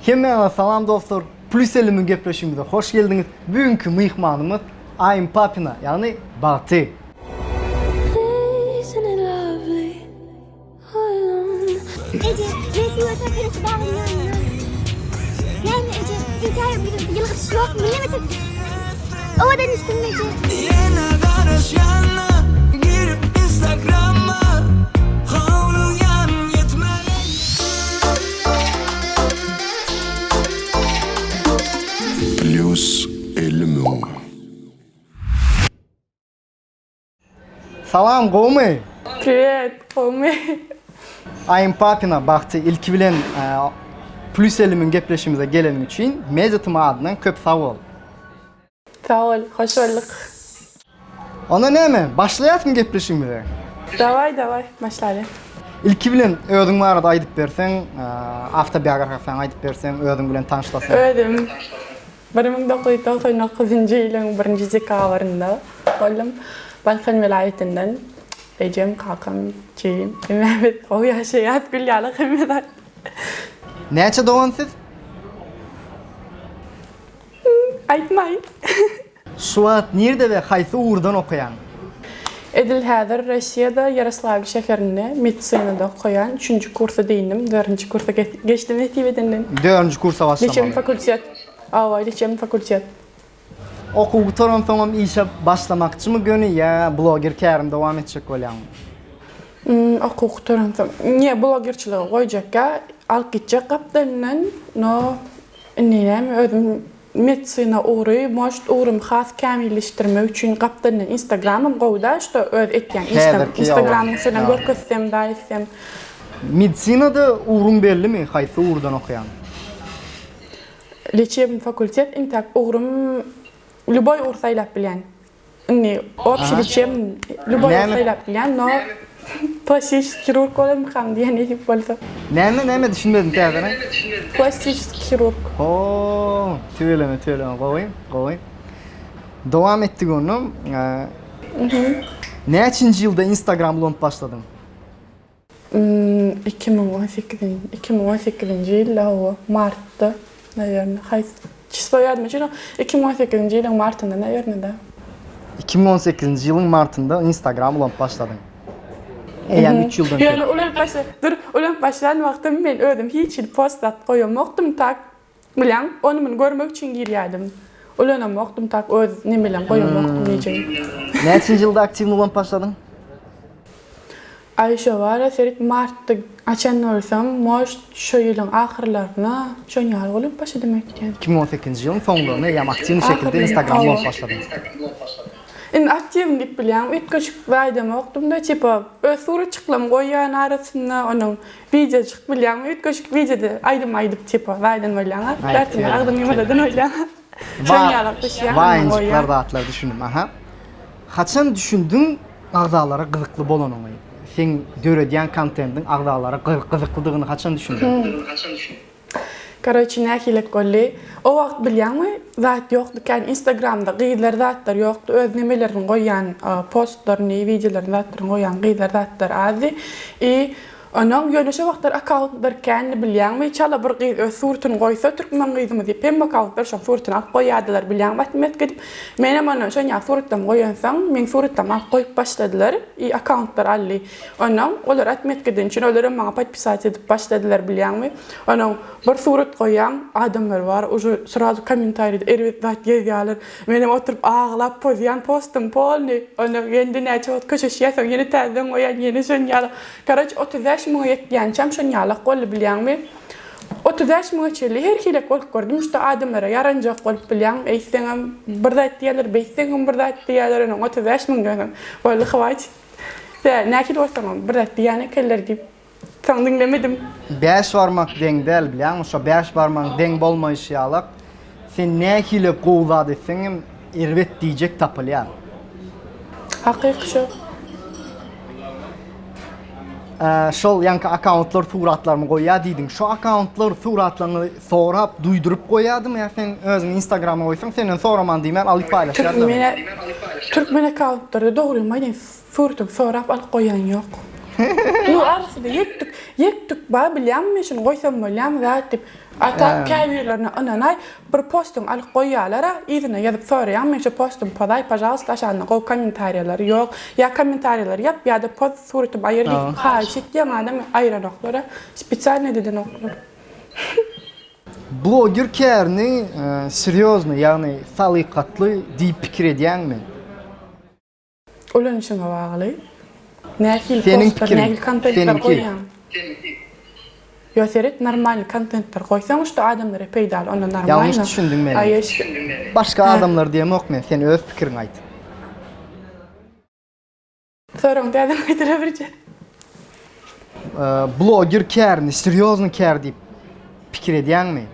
Hemmäňize salam dostlar. Plus 50 mün gepleşigimize hoş geldiňiz. Bugünkü myhmanymyz Aýym Papina, ýagny Bagty. Eje, men suwata kirip bagyň ýanyndan. Näme eje, intihar ýüzümde ýylgyryş ýokmy, näme sen? Owadan düşdüňmi eje? Ýene garaşýanna girip instagrama Howlugýan ýetmäge. Plýus 50 müň. Salam gowmy? Privet, gowmy? Aýym Papina Bagty ilki bilen Plus 50 mün gepleşigimize geleniň üçin Media TM adyndan köp sag bol. Sag bol, hoş bolduk. Onda näme, başlaýasmy gepleşigimize? Daway, daway, başlaly. Ilki bilen özüň barada aýdyp berseň, awtobiografiýaňy aýdyp berseň, özüň bilen tanyşlasaň. Özüm 1999-njy ýylyň birinji dekabrynda boldum. Balkan welaýatyndan. Ejem, kakam, jigim, hemmämiz gowy ýaşaýas, gül ýaly hemme zat. Näçe dogan siz? Aýtmaýyn. Şu wagt nirde we haýsy ugurdan okaýaň? Edil häzir Rossiýada Ýaroslawl şäherinde medisinada okaýan, üçünji kursy dyndim, dördünji kursa geçdim nesip edenden. Dördünji kursa başlamaly. Liçebny fakultet. Hawa, liçebny fakultet. Okuw gutaransoňam işe başlamakçymy göni ýa bloger kärini dowam etjek bolýaňmy? Okuw gutaransoň, ne blogerçiligi goýjakka, alyp gitjek gapdalyndan, no indi näme özüm Medisina ugry может ugrumy has kämilleşdirmek üçin gapdalyndan instagramym gowuda şto öz etýän işlem instagramyň üstünden görkezsem da etsem. Medisinada ugruň bellimi haýsy ugurdan okaýaň? Leçebny fakultet intäk ugrum lýuboý ugur saýlap bilýän. Indi obşi liçem lýuboý saýlap bilýän, no plastiçeskiý hirurg bolarmykam diýen nesip bolsa. Näme näme düşünmedim täzeden. Plastiçeskiý hirurg. Hoo tüweleme tüweleme gowy gowy. Dowam etdik onda. Näçinji ýylda instagram ulanyp başladyň? 2018 2018-nji ýylda hawa, martda, nawerno, haýsy çyslo ýadyma düşenok, 2018-nji ýylyň martynda, nawerno, da. 2018-nji ýylyň martynda Instagram ulanyp başladyň. Eýýäm üç ýyldan köp. Ýöne ulanyp başla, dur, ulanyp başlan wagtym men özüm hiç hili post zat goýamokdym, tak, Bilýäň, ony muny görmek üçin girýärdim. Ulanamokdym tak öz nemelem goýamokdym diýjegim. Näçinji ýylda aktiwny ulanyp başladyň? Aý şo bara seret martda açan bolsam, может şo ýylyň ahyrlaryna şon ýaly ulanyp başladym öýtýän. 2018-nji ýylyň soňlaryna eýýäm aktiwny şekilde Instagram ulanyp başladyň. Indi aktiwny diýip bilýäň, üýtgeşik zaýdamokdym-da, tipa öz suratjyklarmy goýýan arasynda onuň Wideojyk bilýäňmi üýtgeşik wideoda aýdym aýdyp tipa zaýdan bolýaňa därtini agzyň ýumurdadan bolýaňa şoň ýalak düşýäň ondan Waýnjyklar goýýaň. zatlar düşündim aha. Haçan düşündiň agzalara gyzykly bolanyňy? Seň döredýän kontendiň agzalara gyzyklydygyny haçan düşündiň? Karoçi nähilek boldy. O wagt bilýäňmi zat ýokdy kän instagramda gyzlar zatlar ýokdy öz nemelerini goýýan postlaryny wideolaryny zatlaryny goýýan gyzlar zatlar azdy i onoň ýöne şo wagtlar akkauntlar kändi bilýäňmi çala bir gyz öz suratyny goýsa türkmen gyzymy diýip hemme akkauntlar şoň suratyny alyp goýýardylar bilýäňmi atmet gidip menem ondan şon ýaly suratlarymy goýansoň meň suratlarymy alyp goýup başladylar i akkauntlar aldy Onnoň olar otmetka eden üçin olaram maňa podpisat edip başladylar bilýäňmi. Onnoň bir surat goýýaň adamlar bar uje srazu kommentarida erbet zat ýazýarlar. Menem oturyp aglap pozýan postum polny. Onnoň ýene-de näçe wagt köşeşýär soň ýene täzeden goýýan ýene şon ýaly. Karoç 35 müňe ýetýänçäm şon ýalak boldy bilýäňmi. 35 müňe çenli her hilek bolup gördüm şda adamlara ýaranjak bolup bilýäňmi eýtseňem bir zat diýýärler beýtseňem bir zat diýýärler onnoň 35 müňden soň boldy hwatit. Dä, nähili bolsaňam, bir zat diýýän ekenler diýip, soň diňlemedim. Bäş barmak deň däl, bilýäňmi, şo bäş barmagyň deň bolmaýşy ýalak, sen nähili gowy zat etseňem, erbet diýjek tapylýar. Hakyky şo. Şol ýaňky akkauntlar suratlarymy goýýar diýdiň. Şo akkauntlar suratlaryňy sorap, duýduryp goýýardymy ýa sen özüň instagrama goýsaň senden soraman diýmän alyp paýlaşýardylarmy? Türkmen türkmen akkauntlary dogrymy aýdaýyn suratyňy sorap alyp goýýan ýok. Nu arasynda ýek-tük, ýek-tük bar bilýäňmi men şuny goýsam bolýamy zat diýip. A tak käbirlerine ynanaý bir postuňy alyp goýýalara yzyna ýazyp soraýaň men şu postumy pozaý pažalsta aşagynda gowy kommentariýalar ýok ýa kommentariýalary ýap ýa-da poz suratymy aýyr diýip haýyş etýäň adam aýyranoklara spesialno edenoklar. Bloger kärini serýozny ýagny salykatly diýip pikir edýäňmi? Ulanyşyňa bagly. Nähili Seniň postlar, pikiriň, nähili kontentler seniňki. goýýaň? Ýo seret normalny kontentler goýsaň şda adamlara peýdaly onda Ýalňyş normalno. düşündiň meni. A ýeşli. Başga Hä. adamlar diýemok men, sen öz pikiriňi aýt. Soragyňy täzeden gaýtara birje. Bloger kärini serýozny kär diýip pikir edýäňmi?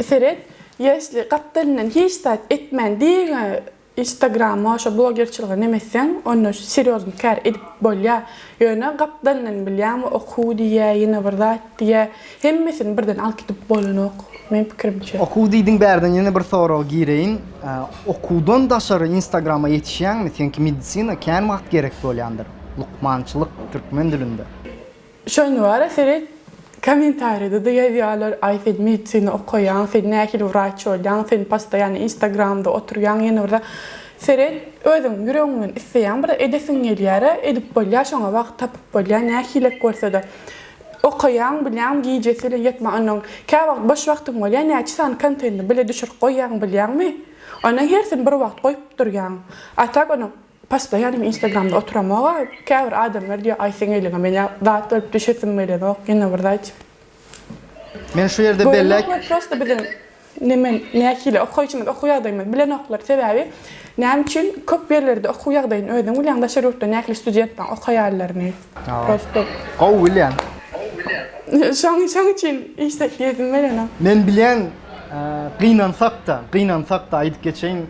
Seret, ýesli gapdalyndan hiç zat etmän diňe instagrama şo blogerçilige neme etseň onda şu serýozny kär edip bolýa. Ýöne gapdalyndan bilýäňmi okuw diýýä ýene bir zat diýýä hemmesini birden alyp gidip bolanok meň pikirimçe. Okuw diýdiň bärden ýene bir soraga gireýin. Okuwdan daşary instagrama ýetişýäňmi seňki medisina kän wagt gerek bolýandyr lukmançylyk türkmen dilinde. Şony bara seret kommentariýada-da ýazýarlar aý sen medisina okaýaň sen nähili wraç bolýaň sen postoýanno instagramda oturýaň ýene bir zat seret özüň ýüregiň bilen isleýäň bir edesiň gelýärä edip bolýar şoňa wagt tapyp bolýar nähilek bolsada okaýaň bilýäň gijesi bilen ýatman onnoň käwagt boş wagtyň bolýar näçe sany kontendi bile düşürip goýýaň bilýäňmi onnoň hersini bir wagt goýup durýaň a tak onuň Postoýanno men instagramda oturamoga käbir adamlar diýýär aý seň eliňe menä zat bolup düşesim gelenok ýene bir zat. Men şu ýerde belläk. Görenoklar prosto biziň neme nähili okaýşymyz okuw ýagdaýymyzy bilenoklar sebäbi näme üçin köp ýerlerde okuw ýagdaýyny özüň bilýäň daşary ýurtda nähili studentlaň okaýanlaryny prosto. Gowy bilýän. Şoň şoň üçin işlek diýesim gelenok. Men bilýän gynansakda gynansakda aýdyp geçeýin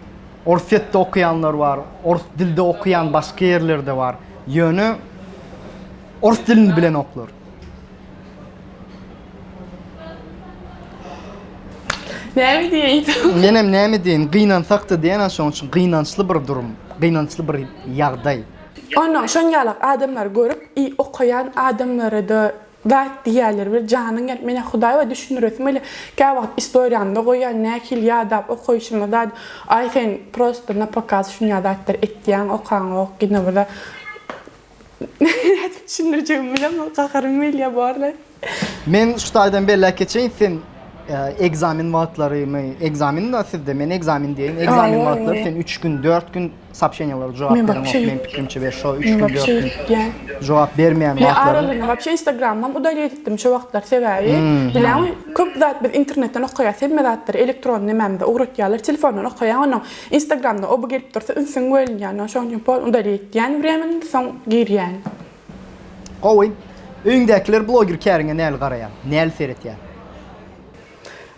Orsýetde okaýanlar bar, ors dilde okaýan başga ýerlerde bar. Ýöne ors dilini bilenoklar. Näme diýeýin? Menem näme diýeýin, gynansakda diýen şoň üçin gynançly bir durum, gynançly bir ýagdaý. Onnoň şon ýalak adamlary görüp i okaýan adamlarada Zat diýýärler bir janyň gelip menä hudaýa düşündiresim gelýär käwagt istoriýamda goýýan nähili ýadap okaýşymy zat aý sen prosto na pokaz şunýa zatlar etýäň okaňok ýene bir zat nädip düşündirjegimi bilemok gaharym gelýär borlaý. Men şu taýdan belläp geçeýin sen ekzamen wagtlarymy ekzamen da sizde men ekzamen diýeýin ekzamen wagtlary sen üç gün dört gün Soobşeniýalara jogap Men bereňok wapşe meň pikirimçe we şo üç Men gün wapşe dört gün ýitýän. jogap bermeýän Men wagtlaryň aralarynda wapşe instagramam udalýat etdim şo wagtlar sebäbi bilýäňmi köp zat biz internetden okaýas hemme zatlary elektron nemämize ugratýarlar telefondan okaýaň onnoň instagramda o bu gelip dursa ünsüň bölünýär onnoň şoň üçin pol udalýat etýän wremeni soň girýän. Gowy. Öýüňdäkiler bloger käriňe näli garaýar? Näli seretýär?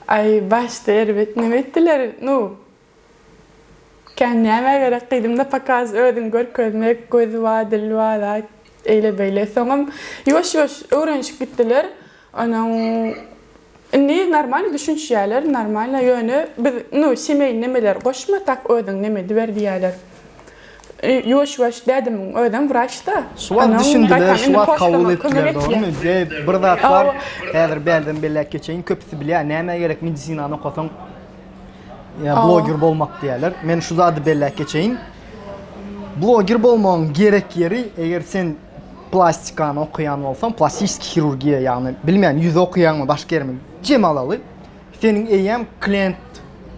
Aý başda erbet neme etdiler nu Kän nämä gerek gyzym na pokaz özüňi görkezmek göz bar dil bar zat eýle beýle soňam ýuwaş ýuwaş öwrenişip gitdiler onuň indi normalno düşünişýäler normalno ýöne biz nu semeýni nemeleri goşma tak özüň neme ediber diýýäler ýuwaş ýuwaş dädemiň özem wraçda Şu wagt düşündiler şu wagt kabul etdiler dogrymy bir zat bar häzir bärden belläp geçeýin köpüsi bilýär nämä gerek medisinany okasaň Ýa bloger bolmak diýerler. Men şu zady belläp geçeýin. Bloger bolmagyň gerek ýeri, eger sen plastikany okaýan bolsaň, plastiski hirurgiýa, ýagny bilmeýän ýüzi okaýaňmy, başga ýermi, jem alaly. Seniň eýýäm klient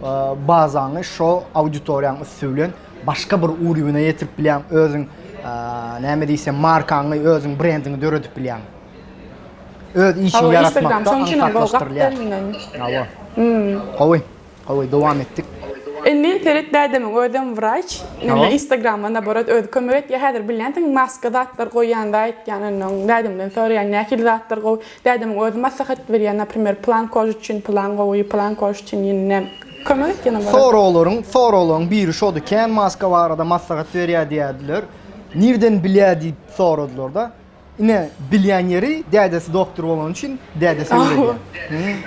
e, bazaňy şo auditoriýaň üsti bilen başga bir urybyna ýetirip bilýäň, özüň e, näme diýsem markaňy, özüň brendiňi döredip bilýäň. Öz işiňi ýaratmakda aňsatlaşdyrylýar. Hawa. Gowy. Gowy dowam etdik. Indi seret dädemiň özem wraç. Indi instagramda naborot özi kömek etýär. Häzir bilýänsiň maska zatlar goýýan zat etýän onnoň dädemden soraýan nähili zatlar gowy. Dädemiň özi maslahat berýär naprimer plan kož üçin plan gowy plan kož üçin ýene näme kömek etýär naborot. Soraglaryň soraglaryň biri şody kän maska barada maslahat berýär diýýärdiler. Nirden bilýär diýip soradylarda. Ine bilýän ýeri dädesi doktor bolany üçin dädesi öwredýär.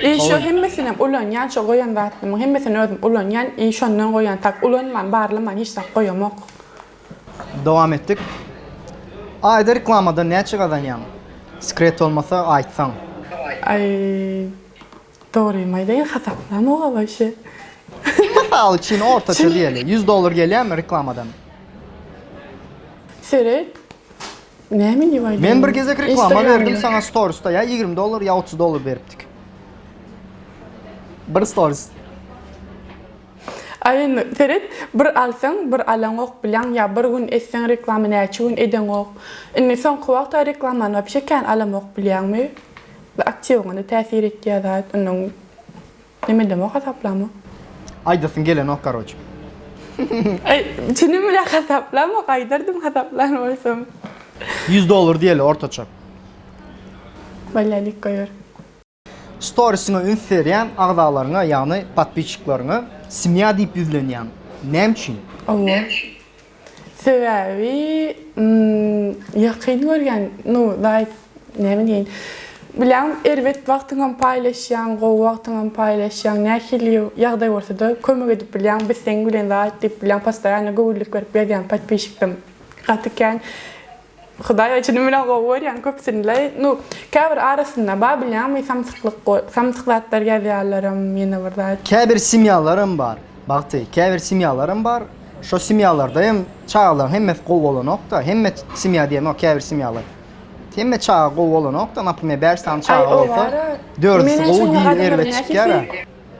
I şo hemmesinem ulanýan şo goýan zatlarymyň hemmesini özüm ulanýan i şondan goýan tak ulanman barlaman hiç zat goýamok. Dowam etdik. Aýda reklamadan näçe gazanýaň? Sekret bolmasa aýtsaň. Aý dogrymy aýdaýyn hasaplamok waşe. Mysal üçin ortaça diýeli 100 dollar gelýärmi reklamadan? Seret näme diýip aýdaýyn. Men bir gezek reklama berdim saňa storiesda ýa 20 dollar ýa 30 dollar beripdik. Bir stories. Aý indi seret bir alsaň bir alaňok bilýäň ýa bir gün etseň reklama näçe gün edeňok. Indi soňky wagta reklamany wapşe kän alamok bilýäňmi. Aktiwiňe-de täsir etýär zat onnoň neme edemok hasaplamok. Aýdasyň gelenok karoç. Aý çynym bilen hasaplamok aýdardym hasaplan bolsam. 100 dollar diýeli ortaça. Bolýa lik goýber. Storisiňe üns berýän agzalaryňa ýagny podpisçikleriňe semýa diýip ýüzlenýäň. Näme üçin? Hawa. Sebäbi ýakyn görýän, nu zat näme diýeýin. Bilýäň erbet wagtyňam paýlaşýaň, gowy wagtyňam paýlaşýaň, nähili ýagdaý bolsada kömek edip bilýäň, biz seň bilen zat diýip bilýäň, postoýanno göwünlik berip ýazýan podpisçiklerim gaty kän. Hudaý çynym bilen gowy görýän köpüsini-le. Nu, käbir arasynda bar bilýäňmi samsyklyk samsyk zatlar ýazýarlaram ýene bir zat. Käbir semýalaram bar Bagty, käbir semýalaram bar. Şo semýalarda hem çagalaryň hemmesi gowy bolanok-da. Hemme semýa diýemok, käbir semýalar. Hemme çaga gowy bolanok-da, naprimer bäş sany Aý çaga o bolsa, bar-a. dördüsi Menä gowy, şonda biri adamlara erbet nähili çykýar-a.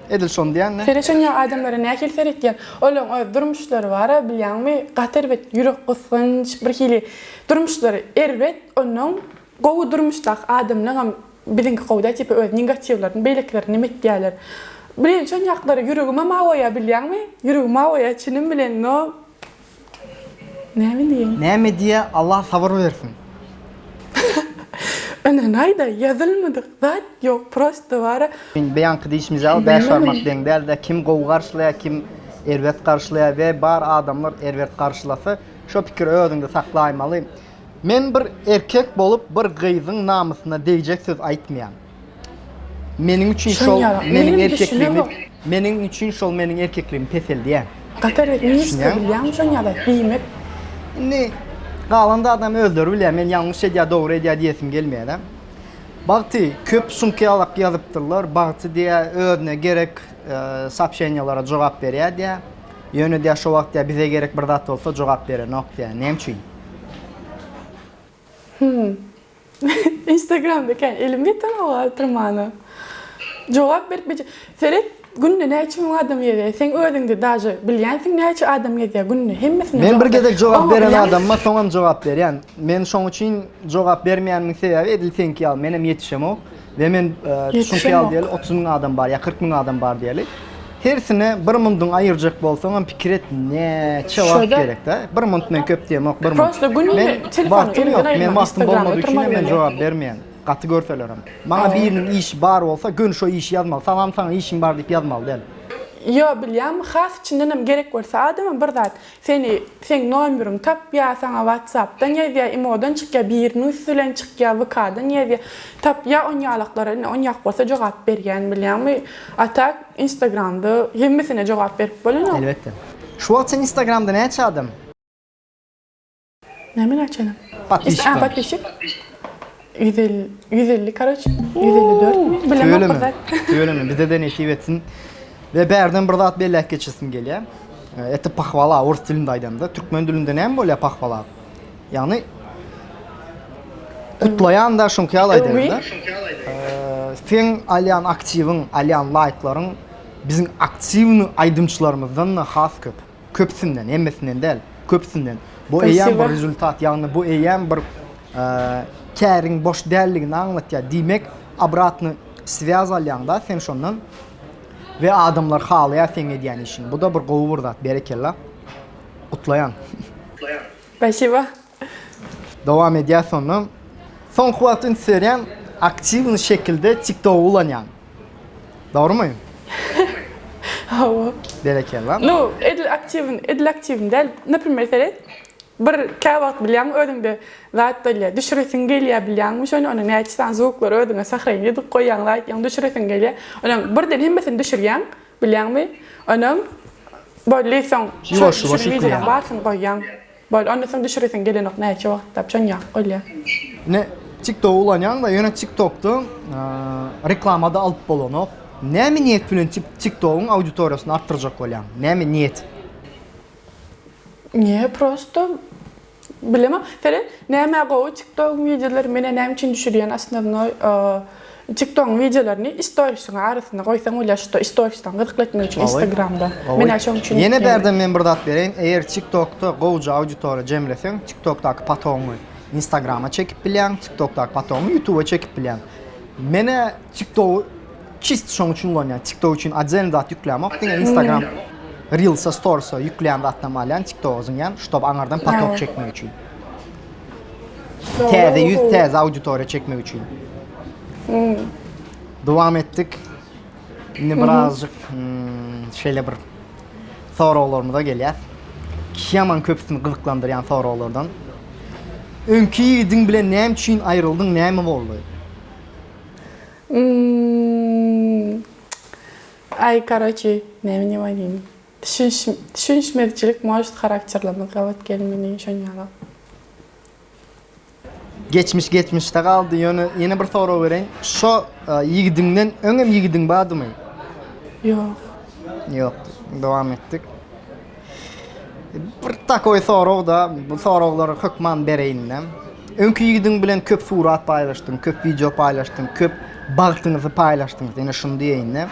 Edil şony diýýän-dä. Seret şonýa adamlara nähili seretýän. Olaň öz durmuşlary bar-a bilýäňmi, gaty erbet, ýürek gysgynç, birhili durmuşlary erbet, onnoň gowy durmuşdaky adamlaňam biziňki gowy däl tipa öz negatiwlerini beýlekileri neme etýäler. Bilen şonýaklara ýüregimem awaýa bilýäňmi, ýüregim awaýa çynym bilen no Näme diýeýin? Näme diýýä Allah sabyr bersin. Ynanaýda ýazylmadyk zat ýok prosto bara. Beýanky diýişimiz ýaly bäş barmak deň dälde kim gowy garşylaýar kim erbet garşylaýar we bar adamlar erbet garşylasa şo pikiri özüňde saklaýmaly. Men bir erkek bolup bir gyzyň namysyna degjek söz aýtmaýan. Meniň üçin şol meniň erkekligimi meniň üçin şol meniň erkekligimi peseldýär. Gatar etmişdi bilýäňmi şony ýa-da diýmek. Indi galan zadam özleri bilýär. Men ýalňyş edýär, dogry edýär diýesim gelmeýär-de. Bagty köp şuňky ýalak ýazypdyrlar. Bagty diýýär özüne gerek soobşeniýalara jogap berýär diýýär. Ýöne diýýär şo wagt diýýär bize gerek bir zat bolsa jogap berenok diýýär. Näme üçin? Hum. Instagramda kän elim ýetenok oturmana. Jogap berip biljek. Seret, günde näçe müň adam gezýär. Seň özüňde daže bilýänsiň näçe adam gezýär günde. Hemmesine Men bir gezek jogap Oňa beren bilýän. adamyma soňam jogap berýän. Men şoň üçin jogap bermeýänimiň sebäbi edil seňki ýaly menem ýetişemok. We men şuňky ýaly Ýetişemok. diýeli 30 müň adam bar ýa 40 müň adam bar diýeli. Hersine bir munduň aýyrjak bolsaňam pikir et näçe wagt Şo-da. gerekdä. Bir munt men köp diýemok bir munt. Prosta günde Men telefony wagtym eliňden ýok. Men aýyrman wagtym Instagramda bolmady üçinem oturmaly men bolýar. jogap bermeýän. Gaty görselerem. Maňa biriniň işi bar bolsa göni şo işi ýazmaly. Salam saňa işim bar diýip ýazmaly däl. Ýo bilýäňmi has içindenem gerek bolsa adama bir zat Seni seň nomeriňi tapýa saňa watsapdan ýazýa imodan çykýa biriniň üsti bilen çykýa wkdan ýazýa tapýa onýalaklara indi onýak bolsa jogap berýän bilýäňmi a tak instagramda hemmesine jogap berip bolanok. Elbetde. Şu wagt sen instagramda näçe adam? Näme näçe adam? Podpisçik. A podpisçik? 150 150 karoç 154 mi? Bilemok bir zat. Tüweleme bize-de nesip etsin. We bärden bir zat belläp geçesim gelýär. Это похвала orus dilinde aýdanda, türkmen dilinde näme bolýar pahwala? Ýagny gutlaýan da şuňky ýaly aýdaýyn-da. Seň alýan aktiwiň, alýan laýklaryň biziň aktiwnyý aýdymçylarymyzdan-da has köp. Köpüsinden, hemmesinden däl, köpüsinden. Bu eýýäm bir rezultat, ýagny bu eýýäm bir käriň boş däldigini aňlatýar. Diýmek, obratny swýaz alýaň-da sen şondan we adamlar halaýar seň edýän işiňi. Bu-da bir gowy bir zat, berekella. Gutlaýan. Spasiba. Dowam edýäs onda. Soňky wagt üns berýän, aktiwny şekilde TikTogy ulanýaň. Dogrymy? Hawa. Berekella. Nu, edil aktiwny, edil aktiwny däl. Naprimer, seret, bir käwagt bilýäňmi özüňde zat bolýar, düşüresiň gelýär bilýäňmi şony, onda näçe sany zvuklary özüňe sahraýyn edip goýýaň, zat etýäň, düşüresiň gelýär. Onam birden hemmesini düşürýäň, bilýäňmi? Onam boldy, soň şo Ýuwaş-ýuwaş düşüren wideolaryň ýükleýäň. barysyny goýýaň. Boldy. Ondan soň düşüresiň gelenok näçe wagtlap şonýak bolýar. Ine TikTok ulanýaň-da ýöne TikTokda reklama-da alyp bolanok. Näme niýet bilen TikTogyň auditoriýasyny artdyrjak bolýaň? Näme niýet? Ne prosto bilemok. Seret nämä gowy TikTogyň wideolary menä näme üçin düşürýän osnownoý TikTogyň wideolaryny istorisiň arasynda goýsaň bolýar şuda istorisden gyzykly etmek üçin Instagramda. Menä şoň üçin Ýene bärden men bir zat bereýin eger TikTokda gowja auditoriýa jemleseň TikTokdaky patogyňy Instagrama çekip bilýäň TikTokdaky patogyňy YouTubea çekip bilýäň. Menä TikTogy Çist şoň üçin ulanýan. TikTok üçin otdelny zat ýüklämok, diňe Instagram Reels-a, Stories-a ýükleýän zatlarymy alýan, TikTok-a zyňýan, ştob aňardan potok çekmek üçin. Täze ýüz, täze auditoriýa çekmek üçin. Dowam etdik. Indi birazjyk şeýle bir soraglarymyza gelýäs. Ýaman köpüsini gyzyklandyrýan soraglardan. Öňki ýigidiň bilen näme üçin aýryldyň, näme boldy? Umm aý karoçi näme diýip aýdaýyn düşüniş düşünişmezçilik может harakterlerimiz gabat gelmedi şon ýaly. Geçmiş geçmişde galdy ýöne ýene bir sorag bereýin şo ýigidiňden öňem ýigidiň bardymy? Ýok. Ýokdy. Dowam etdik. Bir takoý sorag-da, bu soraglary hökman bereýin-de. Öňki ýigidiň bilen köp surat paýlaşdyň, köp wideo paýlaşdyň, köp bagtyňyzy paýlaşdyňyz, ine şuny diýeýin-de.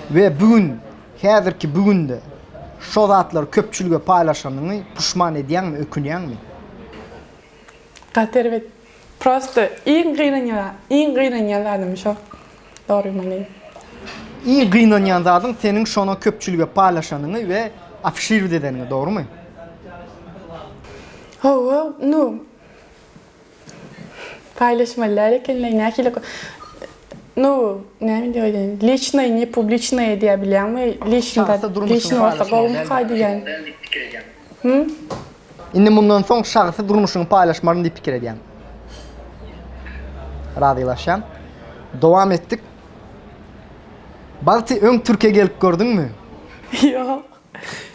We bu gün, häzirki bu günde şo zatlary köpçülige paýlaşanyňy puşman edýäňmi, ökünýäňmi? Gaty erbet. Prosto iň gynanýan, iň gynanýan zadym şo. Dogrymy aýdaýyn. Iň gynanýan zadyň seniň şony köpçülige paýlaşanyňy we afişirowat edeniňi, dogrymy? Hawa, nu paýlaşmaly däl ekenleý nähili nu näme diýip aýdaýyn, liçnoý ne publiçnoý diýä bilýäňmi? Liçny zat, liçny bolsa gowumyka diýýän. Hum? Indi mundan soň şahsy durmuşyňy paýlaşmaryn diýip pikir edýän. Razylaşýan. Dowam etdik. Bagty öň Türkiýe gelip gördüňmi? Ýok.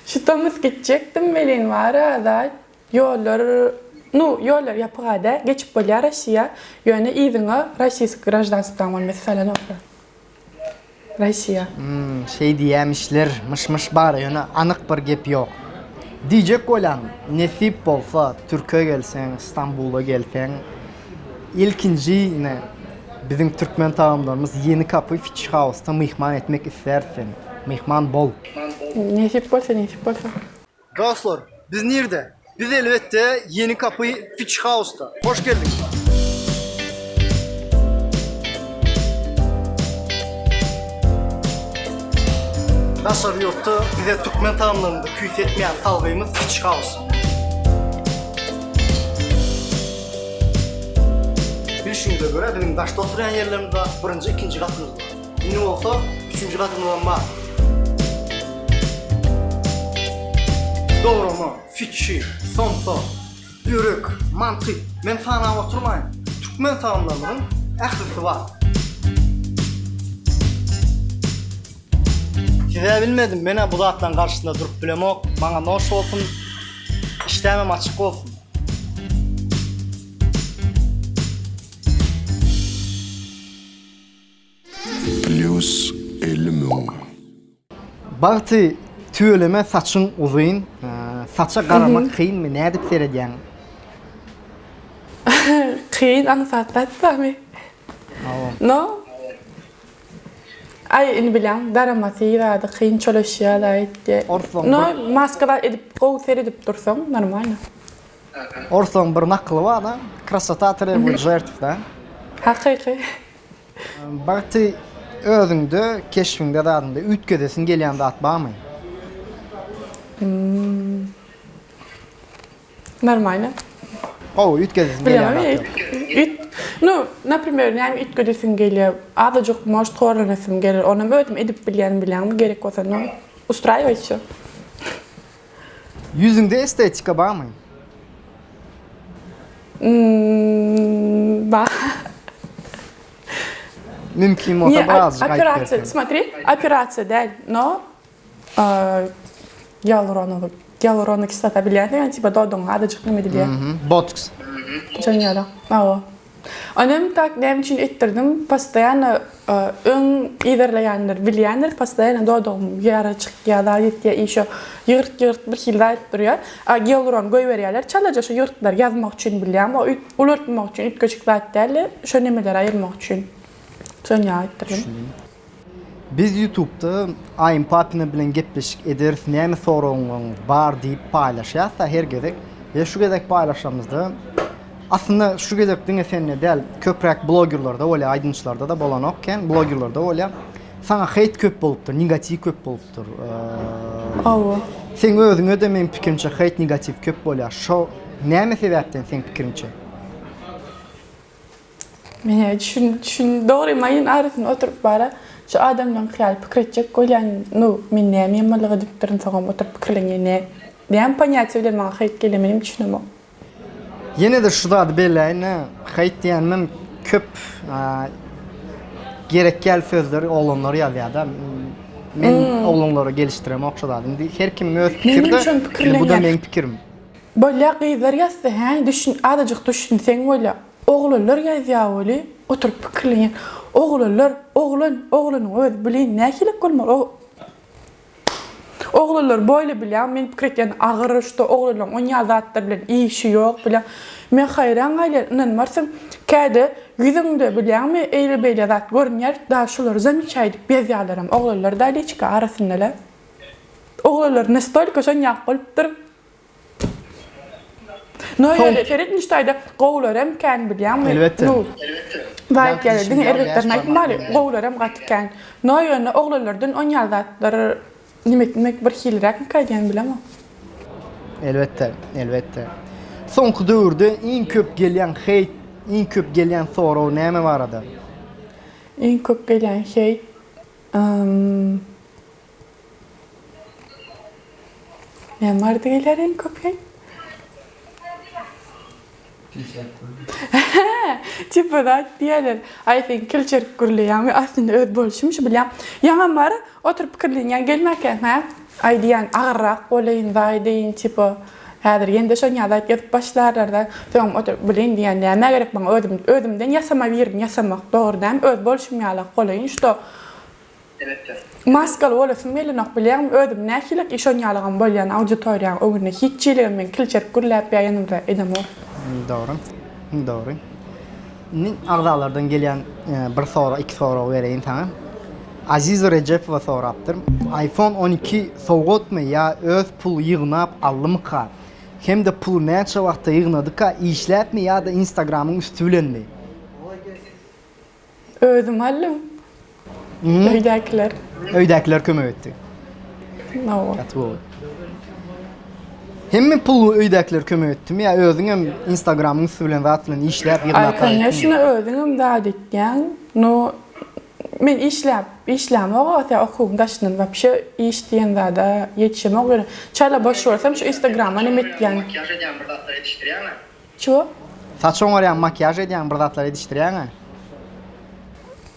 Şu tomus gitjekdim welin bar-a zat ýollar nu ýollar ýapyg-a däl geçip bolýar Rossiýa ýöne yzyňa rossiýski graždanstwaň bolmasa salanoklar. Rossiýa. Hmm, şeý diýýämişler, myş-myş bar, ýöne anyk bir gep ýok. Diýjek bolýan, nesip bolsa Türke gelseň, Stambula gelseň, ilkinji ine biziň türkmen tagamlarymyz Ýeni Kapy Fish House-da myhman etmek isläris seni. Myhman bol. Nesip bolsa, nesip bolsa. Dostlar, biz nirde? Biz elbetde Ýeni Kapy Fish House-da. Hoş geldiň! Daşary ýurtda bize türkmen tagamlarymyzy küýsetmeýän salgymyz Fish House. Bilşiňize görä biziň daşda oturýan ýerlerimiz bar, birinji, ikinji gatymyz bar. Indi bolsa üçünji gatymyzam bar. Dograma, fiçi, somsa, börek, manty, men sanap oturmaýyn. Türkmen tagamlarymyzyň ählisi bar. Siz-ä bilmedim, men-ä bu zatlaryň garşysynda durup bilemok. Maňa noş bolsun, işdämem açyk bolsun. Plýus 50 müň. Bagty tüweleme saçyň uzyn. Saça garamak kynmy nädip seredýäň? Kyn aňsat zat barmy? No. Aý indi bilýäň daramasy zady kyn çolaşýar aýtdy. No maska zat edip gowy seredip dursaň normalno. Orslaň bir nakyly bar-da, Krasota trebuje žertw da. Hakyky. Bagty özüňde, keşbiňde zadyňda üýtgedesiň gelýän zat barmy? Normalno. Gowy, üýtgedesiň gelýän zat ýok. Üýt, nu, naprimer, näme üýtgedesiň gelýär? Azajyk может horlanasym geler. Onam özüm edip bilýän bilýäňmi gerek bolsa, no, ustraýiwaýt wsё. Ýüzüňde estetika barmy? Bar. Mümkin bolsa birazjyk aýdyp berseň. Operasiýa, smotri, operasiýa däl, no gialuronowy. Gialuronny kislota bilýänsiň, tipa dodagyňa azajyk neme edilýär. Botoks. Şoň ýaly. Hawa. Onem tak näme üçin etdirdim, postoýanno öň yzarlaýanlar bilýändir, postoýanno dodagym ýara çykýar, zat etýär, i şo ýygyrt-ýygyrt bir hili zat edip durýar. A gialuron goýberýärler, çalaja şo ýygyrtlary ýazmak üçin bilýäňmi, o ulaltmak üçin üýtgeşik zat däl-de, şo nemeleri aýyrmak üçin. Şony ýaly etdirdim. Biz ýutubda Aýym Papina bilen gepleşik ederis näme soragyňyz bar diýip paýlaşýasda her gezek we şu gezek paýlaşamyzda aslynda şu gezek diňe sende däl köpräk blogerlerde bolýar aýdymçylarda-da bolanok kän blogerlerde bolýar saňa heýt köp bolupdyr negatiw köp bolupdyr Hawa. Seň özüňe-de meň pikirimçe heýt negatiw köp bolýar şo näme sebäpden seň pikiriňçe? Menä düşün düşün dogry maýyn arasynda oturyp bara şu adamlaň hyýaly pikir etjek bolýan nu men näme ýamanlyk edipdirin soňam oturyp pikirlenýän nä näme ponýatiýa bilen maňa haýt gelýär menem düşünemok. Ýene-de şu zady belläýin-ä, haýt diýenimem köp gerek däl sözleri oglanlar ýazýar-da. Men oglanlara gelişdiremok şu zady. Indi her kimiň öz pikiri-de, indi bu-da meň pikirim. Bolýa gyzlar ýazsa hä düşün azajyk düşünseň bolýa. Oglanlar ýazýa weli oturyp pikirlenýän oglanlar oglan oglanyň özi blin nähilek bolmaly o oglanlar boýly bilýäň men pikir etýän agyr şda oglanlaň onýa zatlar bilen işi ýok bilýäň men haýran galýan ynanmarsyň käde ýüzüňde bilýäňmi eýle beýle zat görünýär da şulary zamечaý edip ýazýarlaram oglanlar da liçka arasynda-la oglanlar nastolko şonýak bolupdyr. No ýöne seret niştaýda gowular hem kän bilýäňmi? Elbetde. Nu. Baýt ýaly diňe erbetlerini aýtmaly, gowular hem gaty kän. No ýöne oglanlardan on ýaly zatlar nime etmek bir hiliräkmika diýen bilemok. Elbetde, elbetde. Soňky döwürde iň köp gelýän heýt, iň köp gelýän sorag näme barada? Iň köp gelýän heýt, Näme barada gelýär iň köp heý? Tipa zat diýerler. Aý sen kilçerip gürleýäňmi? Aslynda öz bolşum şu bilýän. Ýaňam bar, oturyp pikirlenýän gelmäkäm hä? Aý diýýän agyrrak bolaýyn, zaý deýin tipa. Häzir ýene-de şony ýaly zat ýazyp başlarlar-da. Soňam oturyp bileýin diýýän nämä gerek maňa özüm özümden ýasama birini ýasamak dogry dämi? Öz bolşum ýalak bolaýyn şto. Elbetde. Maskaly bolasym gelenok bilýäňmi özüm nähilek iş onýalygam bolýan auditoriýaň öňünde hiç hiligem men kilçerip gürläp ýa ýanymda edemok. Dogry. Dogry. Indi agzalardan gelýän bir sorag iki sorag bereýin saňa. Aziza Rejepowa sorapdyr. Iphone 12 sowgatmy ýa öz pul ýygnap aldymyka? Hem-de puly näçe wagtda ýygnadyka işläpmi ýa-da instagramyň üsti bilenmi? Özüm aldym. Öýdäkiler. Öýdäkiler kömek etdi. Hawa. Gaty gowy. Hemme pul öýdäkiler kömek etdimi ýa özüň hem Instagramyň üsti bilen zat bilen işläp ýygnap Aý, конечно, özüňem zat etýäň. No, men işläp, işlämok o okuwyň daşyndan wapşe iş diýen zada ýetişemok ýöne çala boş bolsam şu Instagrama neme etýän. Makiýaž edýäň bir zatlar edişdirýäňä. Ço? Saç oňarýaň, makiýaž edýäň, bir zatlar edişdirýäň-ä?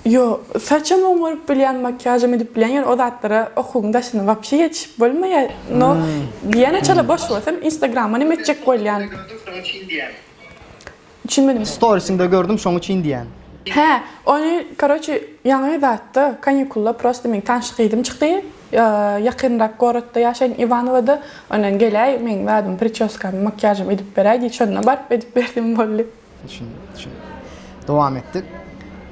Ýo, saçam oňaryp bilýän, makiýažam edip bilýän, ýöne o zatlara okuwyň daşynda wapşe ýetişip bolmaýar. No, diýýän-ä çala boş bolsam instagrama neme etjek bolýan. Şoň üçin diýýän. Düşünmedim. Storiesiňde gördüm, şoň üçin diýýän. Hä, ony karoçe ýaňy zatda kanikulda prosta meň tanyş gyzym çykdy. Ýakynrak gorodda ýaşaýan Iwanowada. Ondan geläý meň zadymy priçoskamy makiýažymy edip beräý diýip şonda baryp edip berdim boldy. Düşündim, düşündim. Dowam etdik.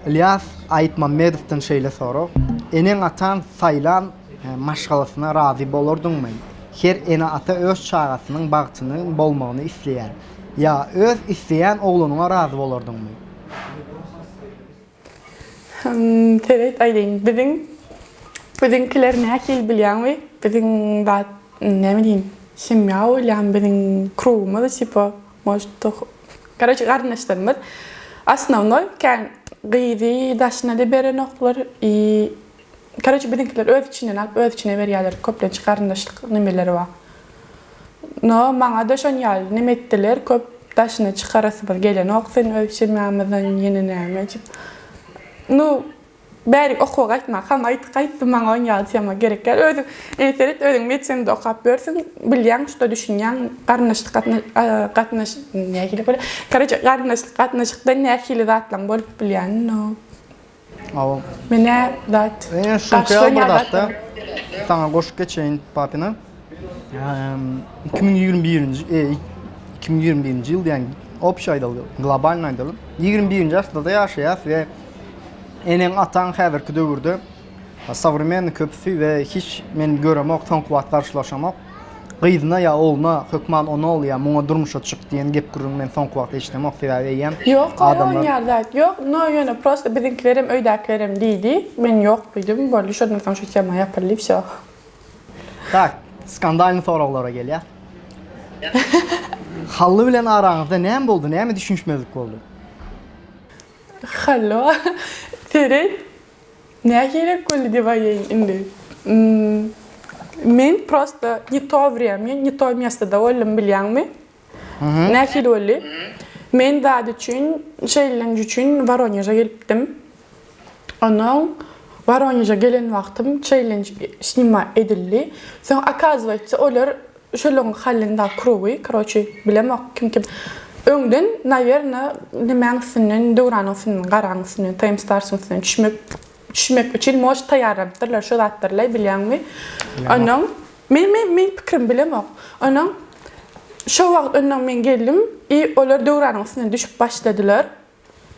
Ylýas Aýytmammedowdan şeýle sorag, Eneň-ataň saýlan maşgalasyna razy bolardyňmy? Her ene-ata öz çagasynyň bagtynyň bolmagyny isleýär. Ýa öz isleýän oglanyňa razy bolardyňmy? Hym, seret aýdaýyn, biziň biziňkiler nähili bilýäňmi? Biziň zat näme diýin, semýa bolýan biziň krugymyz tipa, может, karoçe garyndaşlarymyz osnownoý kän gyzy daşyna-da berenoklar i karoçe biziňkiler öz içinden alyp öz içine berýärler köplenç garyndaşlyk nemeleri bar. No maňada şon ýaly neme etdiler köp daşyna çykarasymyz gelenok seni öz semýamyzdan ýene näme diýip. Nu. Bärik okuwa gaýtmakam aýt gaýtdy maňa on ýaly tema gerek däl. Özüň ine seret özüň medsinada okap ýörsüň bilýäň şuda düşünýäň garyndaşlyk gatna gatnaş nähili bolýar karoçe garyndaşlyk gatnaşykda nähili zatlaň bolup bilýänini no. Hawa. Menä zat Ine şuňky ýaly bir zatda saňa goşup geçeýin papina. 2021-nji 2021-nji ýyl diýen obşi aýdaly, globalny aýdaly. 21-nji asyrda ýaşaýas we eneň ataň häzirki döwürde sowremenny köpüsi we hiç men göremok soňky wagt garşylaşamok. Gyzyna ýa ogluna hökman ony ol ýa muňa durmuşa çyk diýen gep gürrüň men soňky wagt eşidemok sebäbi eýýäm Ýok adamlar. Ýok ýaly zat ýok no ýöne prosta biziňkilerem öýdäkilerem diýdi men ýok diýdim boldy şondan soň şu tema ýapyldy wsýo. Tak skandalny soraglara gelýäs. Hally bilen araňyzda näme boldy näme düşünişmezlik boldy? Hallo seret Nähili güldi diýip aýdaýyn indi. Men prosta ne to wremýa, ne to mestoda boldum bilýäňmi? Nähili boldy? Men zat üçin, çellenj üçin Woroneže gelipdim. Onnoň Woroneže gelen wagtym çellenj snima edildi. Soň okazywaytsa olar Şolaň halynda krugy, karoçi, bilemok kim kim. Öňden, nawerno, nemäň üstünden, Döwranyň üstünden, Garanyň üstünden, TM Starsyň üstünden düşmek, düşmek üçin может taýýarlanypdyrlar şo zatlarlaý bilýäňmi? Onnoň, men, men, men pikirim bilemok. Onnoň, şo wagt onnoň men geldim i olar Döwranyň üstünden düşüp başladylar.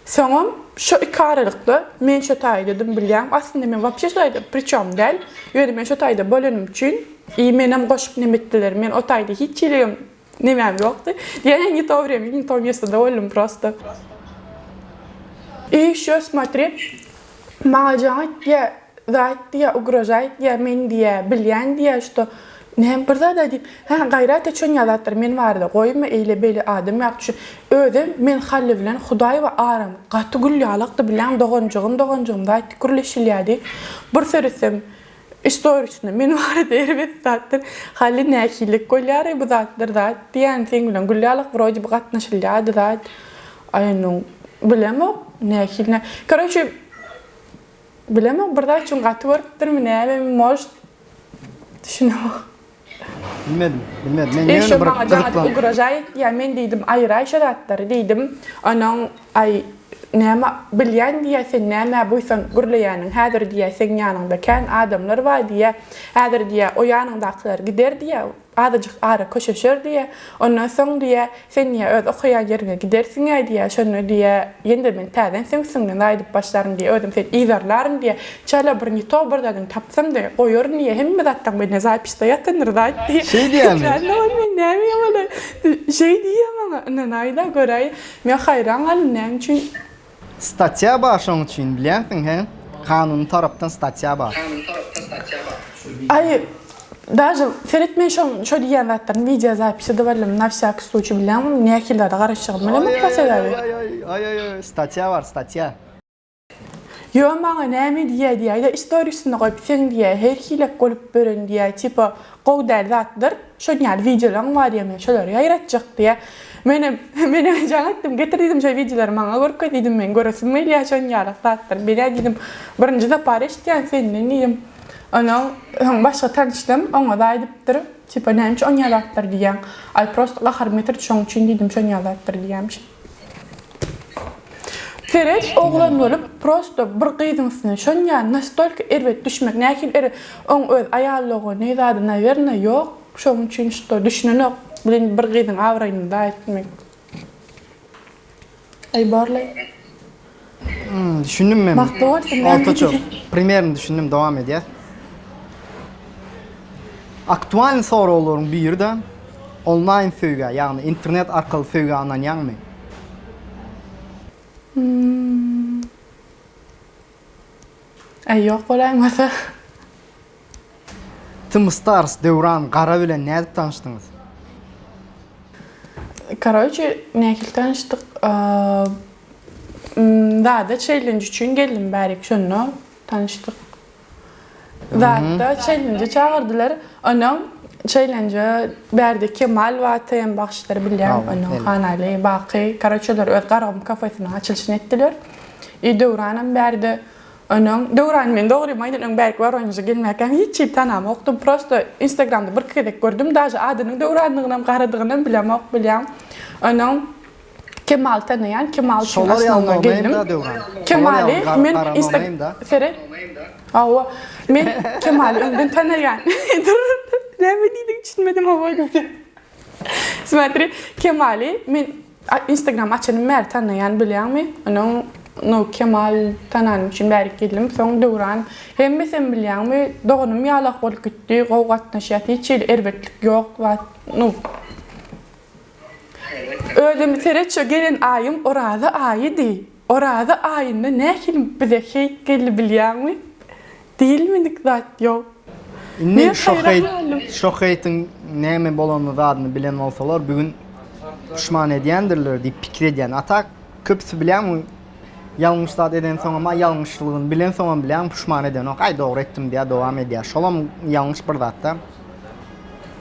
Soňam şo ikiaralykda men şo taýdadym bilýäň aslynda men wapşe şo taýda priçom däl ýöne men şo taýda bolanym üçin i menem goşup neme etdiler men o taýda hiç hiligem nemäm ýokdy diýen ne to wremýa ne to mestoda boldum prosto i şo smotri maňa jaň etýä Zat diýýä, ugrožaýt diýýä, men diýýä, bilýän diýýä, şto näme bir zada diýip, hä, gaýrat et şonýa zatlar men barada goýma, eýle-beýle adam ýaly düşün. Özem men Hally bilen Hudaýewa aram gaty gül ýalakdy, bilýäň, doganjygym, doganjygym zat diýip gürleşilýädi. Bir seretsem, istorisinde men barada erbet zatlar, Hally nähililik bolýar-eý bu zatlar zat diýýän, seň bilen gül ýalak wrode by gatnaşylýady zat. Aý, nu, bilemok, nähili nä. Karoçe, Bilemok bir zat üçin gaty görüpdirmi nämemi может düşünemok. Bilmedim, bilmedim. Men Ýöne ýöne bir maňa jaň edip gyzyklan. ugražaý etýär. Men diýdim aýyraý şo zatlary diýdim. Onuň aý näme bilýän diýýär sen nämä buýsanyp gürleýäniň häzir diýýär seň ýanyňda kän adamlar bar diýýär. Häzir diýýär o ýanyňdakylar gider diýýär. Azajyk ara köşeşer diýýä. Ondan soň diýýä, sen diýýä, öz okaýan ýeriňe gidersiň-ä diýýä, şonda diýýä, ýene-de men täzeden seň üstüňden gaýdyp başlaryn diýýä, özüm seni yzarlaryn diýýä, çala bir ne to bir zadyňy tapsam diýýä, goýaryn diýýä, hemme zatlaň mende zapisde ýatandyr zat diýýä. Şeý diýýämi? Jan dogan men näme ýaman şeý diýýä maňa, ynanaý-da göräý. Men haýran galdym näme üçin. Statýa bar şoň üçin bilýänsiň he? Kanuny tarapdan statýa bar. Aý daže seret men şo şo diýýän zatlaryny wideo zapis edip aldym na wsýakiý sluçiý bilýäňmi nähili zada garaşjagymy bilemok sebäbi. Aý aý aý aý aý statýa bar statýa. Ýo maňa näme diýýä diýäýdä istorisini goýup seň diýýä her hilek bolup bören diýýä tipa gowy däl zatlar şon ýaly wideolaň bar diýýä men şolary ýaýratjak diýýä menem menem jaň etdim getir diýdim şo wideolary maňa görkez diýdim meň göresim gelýä şon ýaly zatlar menä diýdim birinji sapar eşitýän senden diýdim onuň soň başga tanyşdym oňa-da aýdypdyr tipa näme üçin onýa zatlar diýýäň aý prosto gaharym getirdi şoň üçin diýdim şon ýaly zatlar diýýämişin. Seret oglan bolup prosto bir gyzyň üstüne şonýa nastolko erbet düşmek nähili erbet oň öz aýal dogany zady nawerno ýok şoň üçin şto düşünenok blin bir gyzyň abraýyny zaýa etmek aý borlaý. Düşündim men. Bagtly bolsun näme Ortaça diýeýin. primerno düşündim dowam edýäs. Aktualny soraglaryň biri-de onlaýn söýgä, ýagny internet arkaly söýgä ynanýaňmy? Äý ýok bolaýmasa. Tmstars Döwran Gara bilen nädip tanyşdyňyz? Karoçe nähili tanyşdyk zada çellenj üçin geldim bärik şonda tanyşdyk. Zatda çellenje çagyrdylar. Onuň çellenje bärde Kemal bar TM bagşylar bilýän onuň Hanaly Baky karoçe olar öz Garagum kafesiniň açylyşyny etdiler. I Döwranam bärde. Onuň Döwran men dogrymy aýdan öň bärik Woroneže gelmäkäm hiç hili tanamokdym. Prosto Instagramda birki gezek gördüm. Daže adynyň Döwrandygynam garadygynam bilemok bilýäň. Onuň Kemaly tanaýan. Kemal üçin Şolar ýaly aslyna nomeýim geldim. da Döwran. Şolar Kemaly ýaly gar men gara Insta nomeýim da. seret. Hawa. Men Kemaly öňden tanaýan. Dur. Näme diýdiň düşünmedim hawa. Smatri Kemaly men Instagram açanym bäri tanaýan bilýäňmi? Onuň nu Kemal tananym üçin bärik geldim. Soň Döwran hemmesem bilýäňmi? Doganym ýalak bolup gitdi. Gowy gatnaşýas. Hiç hili erbetlik ýok zat. Nu Özüm seret şo gelen aýym Oraza aýydy. Oraza aýynda nähili bize heýt geldi bilýäňmi? Diýilmedik zat ýok. Indi Men şo haýran heýt galdym. şo heýtiň näme bolanyny zadyny bilen bolsalar bu gün puşman edýändirler diýip pikir edýän. A tak köpüsi bilýäňmi ýalňyş zat edensoňam a ýalňyşlygyny bilensoňam bilýäňmi puşman edenok aý dogry etdim diýýär dowam edýär. Şolam ýalňyş bir zatda.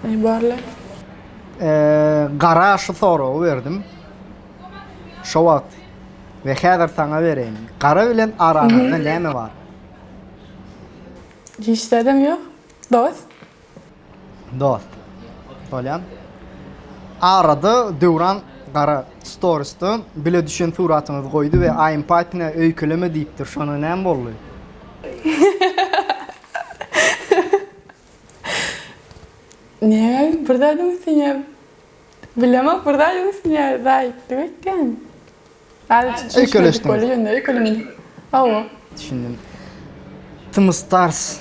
Aý barla. Gara şu soragy berdim. Şo wagt we häzir saňa bereýin. Gara bilen araňyzda näme bar? Hiç zadam ýok. Dost. Dost. Bolýar. Arada Döwran Gara storiesde bile düşen suratyňyzy goýdy we I'm Pipine öýkeleme diýipdir. Şonda näme boldy? Näme bir zadyň üstüne bilemok bir zadyň üstüne zaýypdyk öýtýän. Öýkeleşdiňiz. Hawa. Düşündim. Tmstars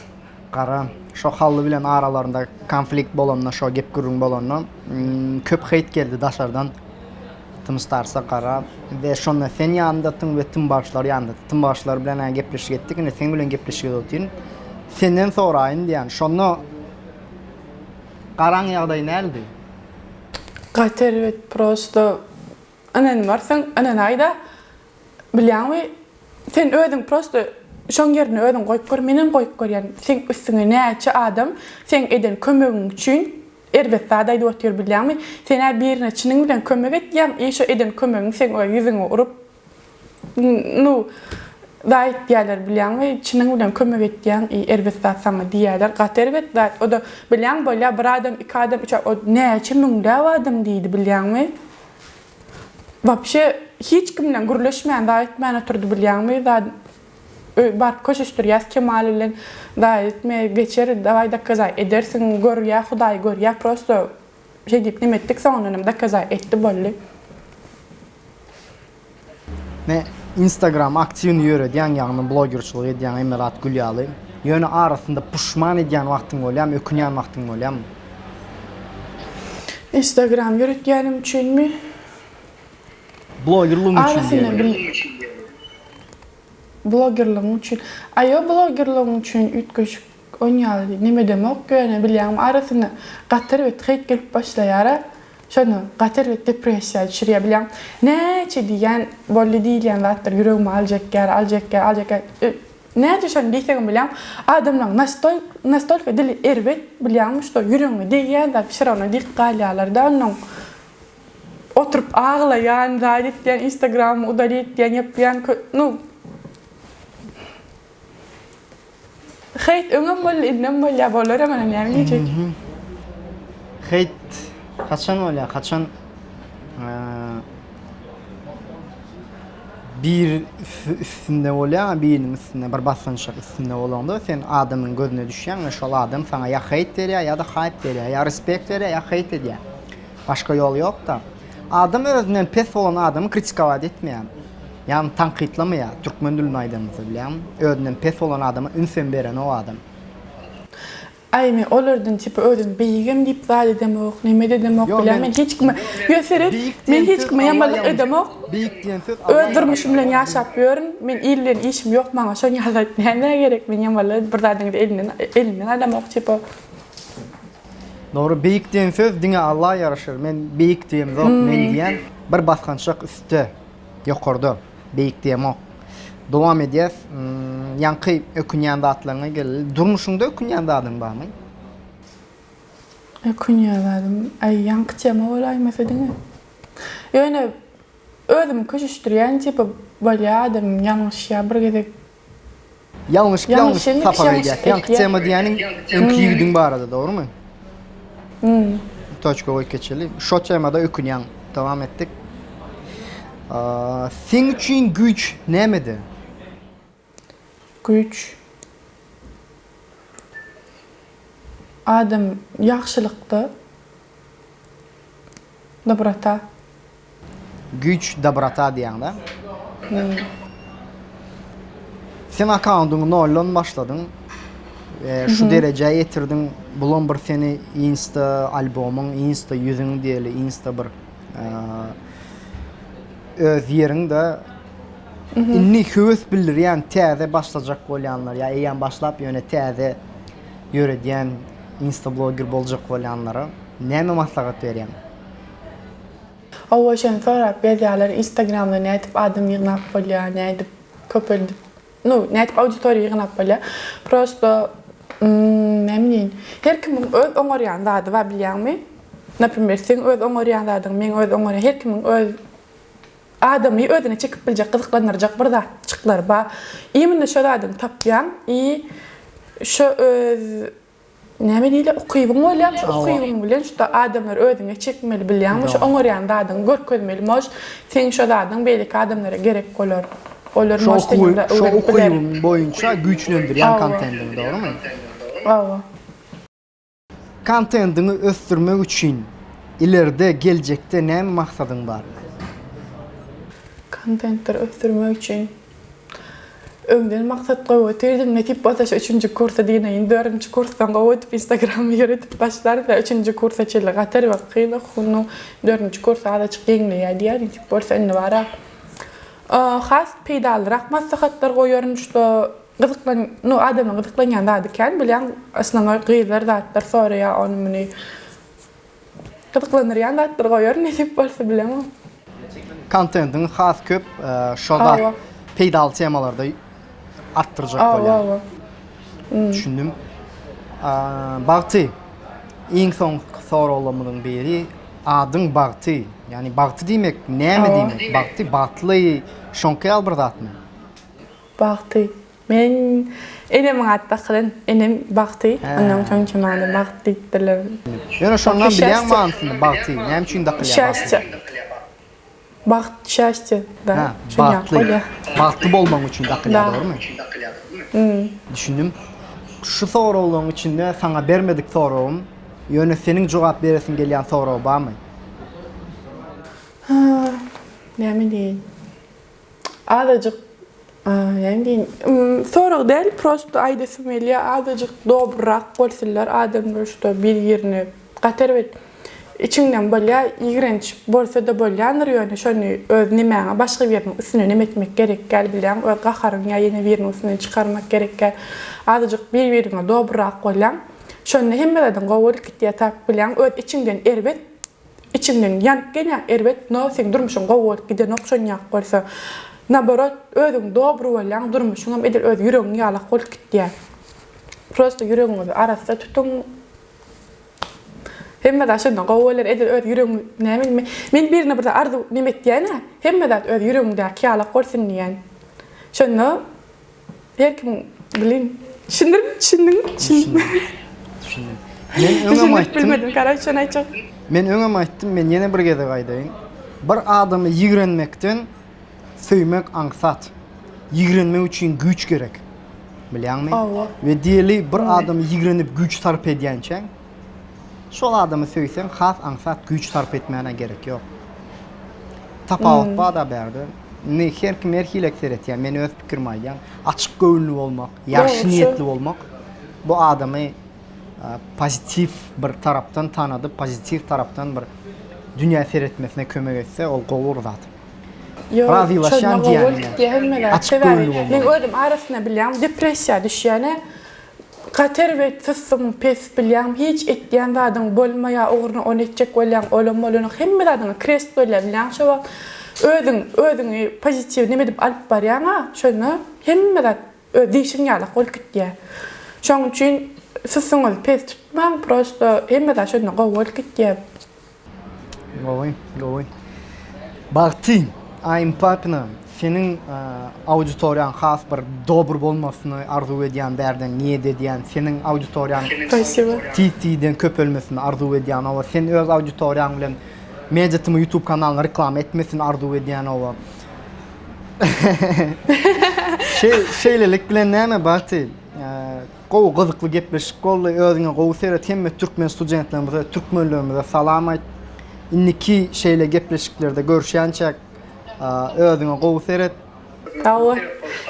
gara şo Hally bilen aralarynda konflikt bolanda şo gep gürrüň bolanda köp heýt geldi daşardan Tmstarsa gara we şonda sen ýanyndadyň we Tmbagşlar ýanyndady. Tmbagşlar bilen gepleşik etdik indi seň bilen gepleşik edip otyryn. Senden soraýyn diýýän şonda garaň ýagdaýy näldi? Gaty erbet prosto Ynanmarsyň, ynanaýda. Bilýäňmi, sen özüň prosto şoň ýerine özüň goýup gör, menem goýup görýän. Seň üstüňe näçe adam seň eden kömegiň üçin erbet zat aýdyp otyr bilýäňmi? Sen-ä birine çynyň bilen kömek etýäň, i şo eden kömegiň seň o ýüzüňe urup, nu, zat etýärler bilýäňmi? Çynyň bilen kömek etýäň, i erbet zat saňa diýýärler. Gaty erbet zat. O-da bilýäň bolýa bir adam, iki adam, üç adam, o näçe müňläp adam diýdi bilýäňmi? Wapşe hiç kim bilen gürleşmän zat etmän oturdy bilýäňmi zat baryp köşeşdirýäs Kemal bilen zat etme geçer daway dokazaý edersiň görýä hudaý görýä prosto şeý diýip neme etdik soňundanam dokazaý etdi boldy. Ne instagram aktiwny ýöredýäň ýagny blogerçilik edýäň hemme zat gül ýaly ýöne arasynda puşman edýän wagtyň bolýamy ökünýän wagtyň bolýamy. Instagram ýöretýänim üçinmi? Blogerligiň üçin Arasynda diýeli. bil Blogerligiň üçin. Aý ýok blogerligiň üçin üýtgeşik on ýaly neme edemok ýöne bilýäňmi arasynda gaty erbet heýt gelip başlaýara şonda gaty erbet depressiýa düşürýär bilýäň näçe diýýän boldy diýilýän zatlar ýüregime aljakýar aljakýar aljakýar Näce şony diýsegem bilýäň, adamlaň nastoý nastolka dili erbet bilýäňmi şto ýüregiňe degýän zat wse rawno diýip galýalarda onnoň oturyp aglaýan zat etýän instagramy udalit etýän ýapýan kö nu heýt öňem boldy indem bolýa bolaram ene näme diýjek. Heýt haçan bolýa haçan Bir üstünde bolýaň, biriniň üstünde bir basgançak üstünde bolaňda sen adamyň gözüne düşýäň we şol adam saňa ýa heýt berýär ýa-da haýp berýär, ýa respekt berýär ýa heýt edýär. Başga ýoly ýok-da. Adam özünden pes bolan adamy kritikować etmeýär. Ýagny tankytlamaýar, türkmen dilinde aýdanymyzda bilýäňmi? Özünden pes bolan adama ünsem berenok adam. Aý men olardan tipa özüm beýigem diýip zat edemok, neme-de edemok Ýok bilýän men men hiç kime ýok seret beýik men diýen hiç söz kime Alla ýamanlyk ýalňyş. edemok. Beýik diýen söz Alla Öz durmuşym ýaraşar. bilen ýaşap ýörün. Men il bilen işim ýok maňa şon ýaly zat nämä gerek men ýamanlyk bir zadyňyzy elinden elimden alamok tipa. Dogry beýik diýen söz diňe Alla ýaraşar. Men beýik diýemzok men diýen bir basgançak üstde ýokarda beýik diýemok. Dowam edýäs. Ýaňky ökünýän zatlaryňa geleli. Durmuşyňda ökünýän zadyň barmy? Ökünýän zadym, aý ýaňky tema bolaýmasa diňe. Ýöne özümi köşeşdirýän tipa bolýa adam ýalňyşýa bir gezek. Ýalňyşyp ýalňyşyp sapak edýäs. Ýaňky tema diýýäniň öňki ýigidiň barada, dogrumy? Toçka goýup geçeli. Şo temada ökünýäň. Dowam etdik. Seň üçin güýç nämede? Güýç. Adam ýagşylykda. Dobrota. Güýç dobrota diýýäňdä. Sen akkaundyňy noldan başladyň. Şu derejä ýetirdiň. Bulam bir seni insta albomyň, insta ýüzüň diýeli, insta bir öz ýeriňde indi höwes bildirýän täze başlajak bolýanlar ýa eýýäm başlap ýöne täze ýöredýän insta bloger boljak bolýanlara näme maslahat berýäň? Hawa şony sorap ýazýarlar instagramda nädip adam ýygnap bolýar nädip köpeldip nu nädip auditoriýa ýygnap bolýar prosto näme diýeýin her kimiň öz oňarýan zady bar bilýäňmi naprimer seň öz oňarýan zadyň meň öz oňarýan her kimiň öz adamy özüne çekip biljek gyzyklandyrjak bir zatjyklary bar imенно şo zadyňy tapýaň i şo öz Näme diýilýär, ukybyň bolýar, şu ukybyň bilen şu adamlary özüňe çekmeli bilýäňmi, şu oňarýan zadyňy görkezmeli, mož seň şo zadyň beýleki adamlara gerek bolar. Olar mož senden biraz Şo öwrenip biler. ukybyň boýunça güýçlendirýän kontendiňi, dogrymy? Hawa. Kontendiňi ösdürmek üçin ileride, geljekde näme maksadyň bar? Kontentleri ösdürmek üçin Öňden maksat gowy otyrdym, nesip bolsa şu üçünji kursa diýneýin, dördünji kursdan gowy edip instagramy ýöredip başlarys, üçünji kursa çenli gaty erbet kyn okuw, dördünji kurs azajyk ýeňleýär diýýär, nesip bolsa indi bara has peýdalyrak maslahatlar goýaryn, şda gyzyklan, nu adamyň gyzyklanýan zady kän bilýäň, osnowoý gyzlar zatlar soraýar ony muny. Gyzyklandyrýan zatlar goýaryn nesip bolsa bilemok. Kontentiňi has köp şo zat peýdaly temalarda artdyrjak bolýaň. Hawa. Düşündim. Bagty, iň soňky soraglarymyzyň biri, adyň Bagty, ýagny bagty diýmek näme diýmek? Bagty, bagtly, şoňky ýaly bir zatmy? Bagty. Men enemiň ady dakylan, enem Bagty, ondan soň üçin maňa-da Bagt diýipdirler. Ýöne şondan bilýäň manysyny Bagty, näme üçin dakylýar Bagty? Şästýe. Bagt, şästýe, da. Hä, bagtly. Bagtly bolmagyň üçin dakylýar, dogrymy? Düşündim. Şu soraglaryň içinde saňa bermedik soragym, ýöne seniň jogap beresiň gelýän sorag barmy? Näme diýeýin? Azajyk näme diýin, sorag däl, prosto aýdasym gelýär, azajyk dobryrak bolsunlar adamlar şuda bir-birine gaty erbet içiňden bolýar, ýigrenç bolsa-da bolýandyr, ýöne şony öz nemäňe başga biriniň üstüne neme etmek gerek däl bilýäň, öz gaharyňy ýa ýene biriniň üstüne çykarmak gerek däl. Azajyk bir-biriňe dobryrak bolýaň, şonda hemme zadyň gowy bolup gitýär, tak bilýäň, öz içiňden erbet Içiňden ýanyp gelýäň erbet no seň durmuşyň gowy bolup gidenok şonýak bolsa. Naborot özüň dobry bolýaň durmuşyňam edil öz ýüregiň ýalak bolup gitýär. Prosto ýüregiňizi arassa tutuň. Hemme zat şonda gowy bolar edil öz ýüregiň näme men men birine bir zat arzuw neme etýänä hemme zat öz ýüregiňdäki ýalak bolsun diýýän. Şonda Her kim bilin. Düşündirip düşündiň, düşündim. Düşündim. Men öňem aýtdym. Bilmedim, karaç şony aýtjak. Men öňem aýtdym, men ýene bir gezek aýdaýyn. Bir adamy ýigrenmekden söýmek aňsat. Ýigrenmek üçin güýç gerek. Bilýäňmi? Hawa. We diýeli bir adamy ýigrenip güýç sarp edýänçäň, şol adamy söýseň has aňsat güýç sarp etmäne gerek ýok. Tapawut bar-da bärde. Indi her kim her hilek seretýär. Men öz pikirimi aýdýan. Açyk göwünli bolmak, ýagşy niýetli bolmak bu adamy pozitiw bir tarapdan tanadyp, pozitiw tarapdan bir dünýä seretmesine kömek etse, ol gowy bir zat. Ýok, Razylaşýan şonda gowy diýýän. diýýän. Açyk göwünli bolmak. Men özüm arasynda bilýän, depressiýa düşýän. Gaty erbet sussuň pes bilýäň hiç etýän zadyň bolmaýa ugruna ony etjek bolýaň olam bolanok hemme zadyňa krest bolýa bilýäň şo wagt özüň özüňi pozitiw neme edip alyp barýaňa şonda hemme zat öz diýşiň ýalak bolup gitýä şoň üçin sussuňyzy pes tutmaň prosto hemme zat şonda gowy bolup gitýä. Gowy, gowy. Bagty, I'm Papina. Seniň auditoriýaň has bir dobry bolmasyny arzuw edýän bärden niýet edýän seniň auditoriýaň Spasibo. tiz tizden köpelmesini arzuw edýän oba sen öz auditoriýaň bilen Media TM YouTube kanalyny reklama etmesini arzuw edýän oba. Şeýlelik bilen näme Bagty gowy gyzykly gepleşik boldy özüňe gowy seret hemme türkmen studentlerimize türkmenlerimize salam aýt indiki şeýle gepleşiklerde görüşýänçäk Özüňe gowy seret. Sag bol.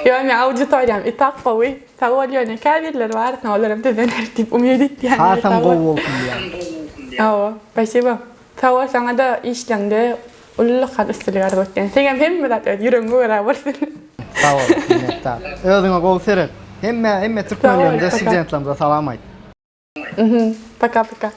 Ýok men auditoriýam itak gowy. Sag bol ýöne käbirleri bar olaram düzeler diýip umyt etýän. Hasam gowy bolsun diýýän. Hawa. Spasibo. Sag bol saňada işleňde ullakan üstünlik arzuw etýän. Seňem hemme zat öz ýüregiňe görä bolsun. Sag bol. Minnetdar. Özüňe gowy seret. Hemme hemme türkmenlerimize studentlerimize salam aýt. Paka paka.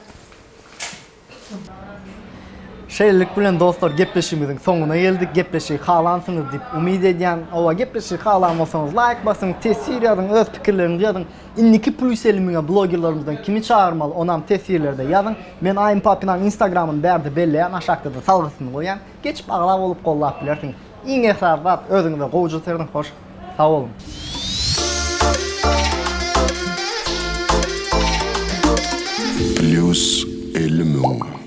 Şeýlelik bilen dostlar gepleşigimiziň soňuna geldik. Gepleşigi halansyňyz diýip umyt edýän. Owa gepleşigi halan bolsaňyz laýk basyň, teswir ýazyň, öz pikirleriňizi ýazyň. Indiki plus 50 müňe blogerlerimizden kimi çagyrmaly onam teswirlerde ýazyň. Men Aýym Papinanyň instagramyny bärde belleýän aşakda-da salgysyny goýýan. Geçip agza bolup gollap bilersiňiz. Iň esasy zat özüňize gowja serediň hoş sag boluň. Plýus 50 müň.